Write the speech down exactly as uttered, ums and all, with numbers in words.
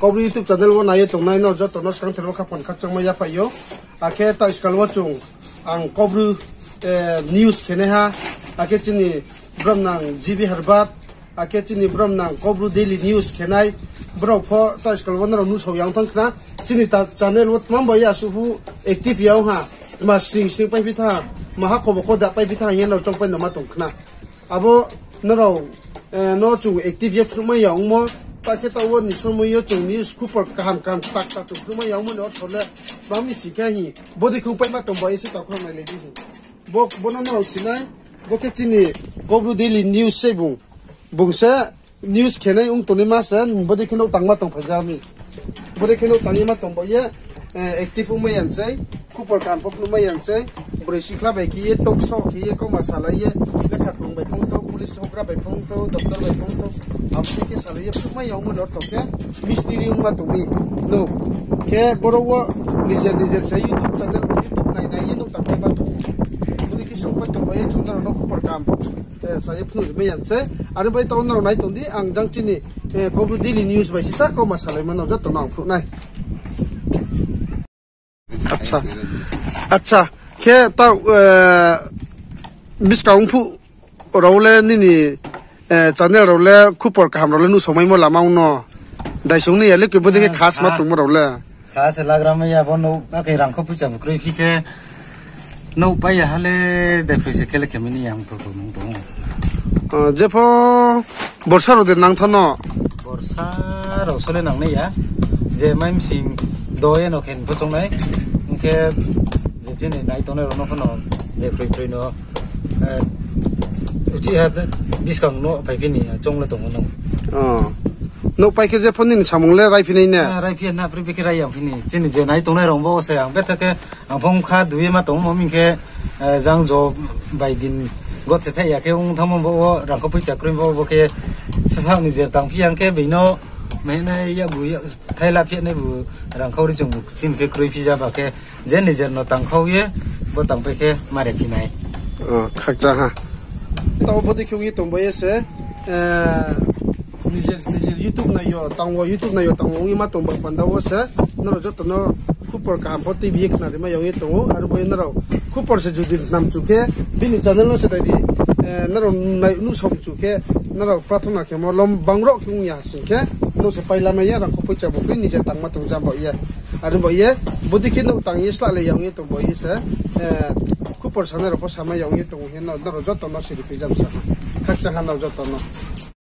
Kaubru YouTube channel wo nai ye tongnai no joto no skangther wo khaphang khakchangmai yaphaih ou. Akhe taoh skal wo chung ang Kaubru, eh, news khenaiha, akhe chini bromnang G B Harbat, akhe chini bromnang Kaubru Daily News khenai, brao pho taoh skal wo nrao nuhsao yang thanng khna. Chini ta channel wo tma bai ya suh phu active ya ong ha, tma sing sing paiphi tha, maha khobo kho da paiphi tha hing ye nrao choungpai no ma tong khna. Abo nrao, eh, no chung active ye phnuhmai ya ongmo, ta khe taoh wo ni somoi yo chung news khupor kaham kaham kta kta chung phnuhmai ya ongmo ni ortho le, tma mi sing khe hing, bodei khe ongpaima tong bai ye se taoh khna nailai di hing. Bo, bo no nrao sinai, bo khe chini Kaubru Daily News se bung. Bung se news khenai ong tongnaima se, bodei khe nouh tangma tongphai ja mi. Bodei khe nouh tangnaima tong bai ye, eh, active ongmai ya sei, khupor kaham pho phnuhmai ya sei, broi sikhla bai khe ye, talk show khe ye, kauma salai ye, lekha krung bai phongthou, police houhgra bai phongthou, doctor bai phongthou, abo dei khe salai ye phnuhmai ya ongmo ni ortho khe, mistiri ongma tong mi. No, khe boro wo nijer nijer se YouTube channel, YouTube nai nai ye nouh tangpaima tong ou. Bodei khe songpai tong bai ye chung nrao no khupor kaham, eh, sa ye phnuh rimai ya sei. Are bai taoh nrao nai tong di, ang jang chini, eh, Kaubru Daily News bai sisa kauma salaima no joto no ang phnuh nai. Acha. Acha. Khe taoh, eh, buskang ongphuh rao le nini, eh, channel rao le khupor kaham rao le nuhsao maimo lama ong no. Daisong ni ya le khe bodei khe khasma tongmo rao le. Sa se lagra mai ya bo nouh, akhe rangkho poicha bo kroi phi khe nouh pai ya ha le, daiphoi se khe le khe mini ya ong tong tong nung tong. O, jepho borsa rao de nang tha no? Borsa rao so le nangnai ya. Je mai msing do ye no khe pho choungnai. Hing khe je chini nai tongnai rao no pho no daiphoi phoi no, eh, uchih ha buskang no phaiphi ni choung le tong ou no. O. Nouh pai khe jepho nini samung le raiphi nai ne? Ah, raiphi na, pri bikhe rai yang phi ni. Chini je nai tongnai rao bo se ang betha khe ang pho ongkha dui ye ma tong ou, hing khe, eh, jang jo bai din gothe thai ya khe ong thanngmo bo wo rangkho poicha kroi bo, bo khe sasa nijer tangphi yang khe beino mehnai ya bu ya thai la phi nai bu rangkho ri chung bu chini khe kroi phi ja ba khe je nijer no tangkhau ye bo tangpai khe mare phi nai. O, khakchang ha. Taoh bodei khe ong ye tong bai ye se, eh, nijer, nijer YouTube nai yo tang wo, YouTube nai yo tang wo ong ye ma tong ba panda wo se, nrao joto no khupor kaham pho tuibi ye khna rimai ya ong ye tong ou, aro bai nrao khupor se judi khnam chu khe, bini channel no se dai di, eh, nrao nai nuhsao chu khe, nrao prathona khemo lom bang rao khe ong ya sing khe, no se pailamai ya, rangkho poicha bo kroi nije tangma tong jam bao ye. Aro bao ye, bodei khe nouh tang ye slalai ya ong ye tong bao ye se, eh, khupor sanai rao pho samai ya ong ye tong ou hing no, nrao joto no siri phi jam sa ha. Khakchang ha nrao joto no.